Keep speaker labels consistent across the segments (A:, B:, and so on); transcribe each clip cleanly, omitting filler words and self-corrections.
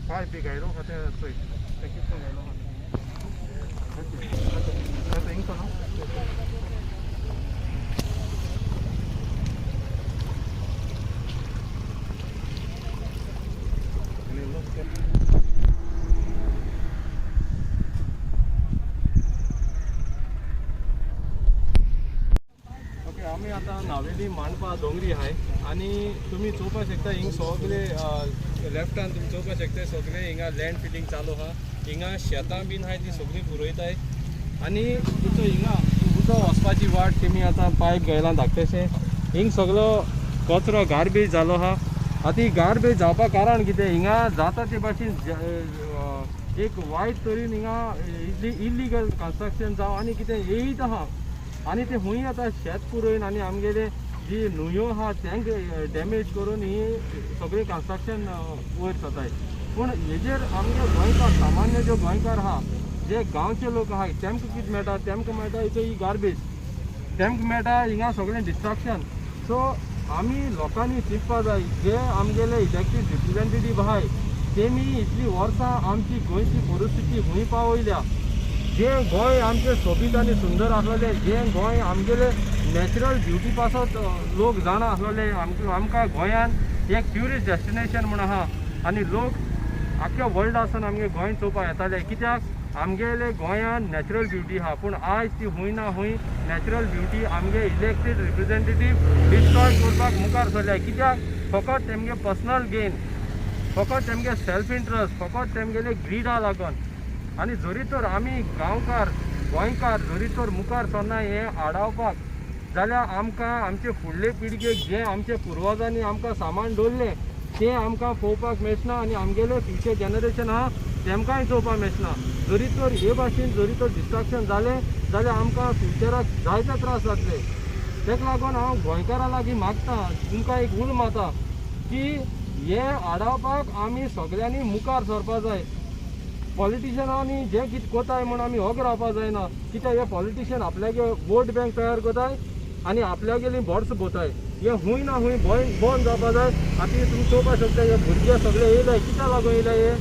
A: Pipe बी घायलो आहा तें चोय, तें कितको घायलो आहा तें हिंगसो न्हू.
B: ओके, आमी आतां नावेली मांडपा दोंगरी आहाय आनी तुमी चोवपाक शकता हिंग सगळे लेफ्टान तुमी चोवपाक शकता सगळे हिंगा लँड फिलिंग चालू आहा. हिंगा शेतां बीन आहाय ती सगळीं पुरयताय आनी तुमचो हिंगा उदक वचपाची वाट तुमी आतां पायप घायला धाकटेशें. हिंग सगळो कचरो गार्बेज जालो आहा. आतां ही गार्बेज जावपाक कारण कितें, हिंगा जाता ते भाशेन एक वायट तरेन हिंगा इल्लीगल कन्स्ट्रक्शन जावं आनी कितें येयत आहा आनी ते हुंय आतां शेत पुरोवन आनी आमगेले जी न्हंयो आहा तांकां डॅमेज करून ही सगळीं कन्स्ट्रक्शन वयर सरताय. पूण हेजेर आमगे गोंयकार, सामान्य जे गोंयकार आहा, जे गांवचे लोक आहाय तेमकां कितें मेळटा, तेमकां मेळटा हिचो ही गार्बेज, तेमकां मेळटा हिंगा सगळें डिस्ट्रक्शन. सो आमी लोकांनी चिंतपा जाय, जे आमगेले इलेक्टेड रिप्रेजेंटेटीव आहाय तेमी इतलीं वर्सां आमची गोंयची परिस्थिती हुंय पावयल्या. जे गोंय आमचें सोबीत आनी सुंदर आसलेलें, जे गोंय आमगेले नॅचरल ब्युटी पासत लोक जाणा आसलेले, आमकां गोंयान एक ट्युरिस्ट डेस्टिनेशन म्हूण आहा आनी लोक आख्ख्या वर्ल्डासून आमगे गोंय चोवपाक येताले कित्याक आमगेले गोंयान नॅचरल ब्युटी आहा. पूण आयज ती हुंय ना हुंय नॅचरल ब्युटी आमगे इलेक्टेड रिप्रेजेंटेटीव डिस्ट्रॉय करपाक मुखार सरल्या. कित्याक फकत तेमगे पर्सनल गेन, फकत तेमगे सेल्फ इंट्रस्ट, फकत तेमगेले ग्रीडा लागून. आनी जरी तर आमी गांवकार गोंयकार जरी तर मुखार सरना हें आडावपाक जाल्यार आमकां आमचे फुडले पिळगेक जें आमचे पुर्वजांनी आमकां सामान दवरलें तें आमकां पळोवपाक मेळना आनी आमगेले फ्युचर जनरेशन आहा तेमकांय चोवपाक मेळना. जरी तर हे भाशेन जरी तर डिस्ट्रक्शन जालें जाल्यार आमकां फ्युचराक जायते त्रास जातले. ताका लागून हांव गोंयकारां लागीं मागता, तुमकां एक उलो मारता की हें आडावपाक आमी सगळ्यांनी मुखार सरपा जाय. पॉलिटिशनांनी जें कितें कोताय म्हूण आमी हग रावपा जायना, कित्याक हे पॉलिटिशन आपल्यागे वोट बँक तयार करताय आनी आपल्यागेली बोर्स भोताय. हें हुंय ना हुंय बंद जावपा जाय. आतां तुमी चोवपाक शकता हे भुरगे सगळे येयले, कित्याक लागून येयले हे,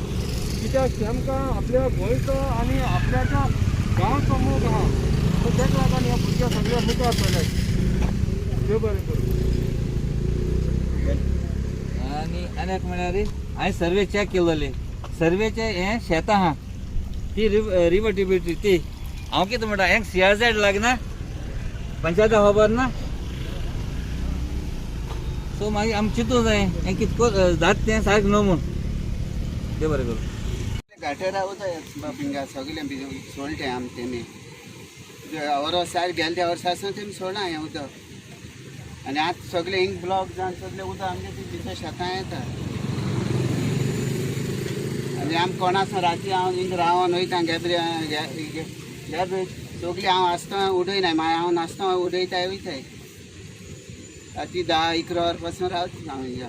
B: कित्याक तेमकां आपल्या गोंयचो आनी आपल्याच्या गांवचो मोग आहा. सो ताका लागून हे भुरगे सगळे मुखार सरले. देव बरें करूं.
C: आनी आनी एक म्हळ्यार हांवें सर्वे चॅक केलोली, सर्वेचे हें शेतां आहा ती रिवर ट्रिब्युटरी ती हांव कितें म्हणटा, हें सीआरझेड लागना, पंचायता खबर ना. सो मागीर आमी चिंतूं जाय हें कितको जाता तें सारकें न्हू म्हूण. देव बरें करूं.
D: गाटेरा उदक हिंगा सगळें सोडलें आमी तेमी वर्स सार गेले त्या वर्सा आसून तेमी सोडलां हें उदक. आनी आतां सगळें हिंग ब्लॉक जावन सगळें उदक आमगे ती भितर शेतां येता. आनी आमी कोणा राती हांव हिंग रावन वयता गॅबरे गॅबेज सगळी हांव आसतना उडयना, मागीर हांव नासतना उडयताय वयताय. राती 10-11 वर पासून रावता हांव हिंगा.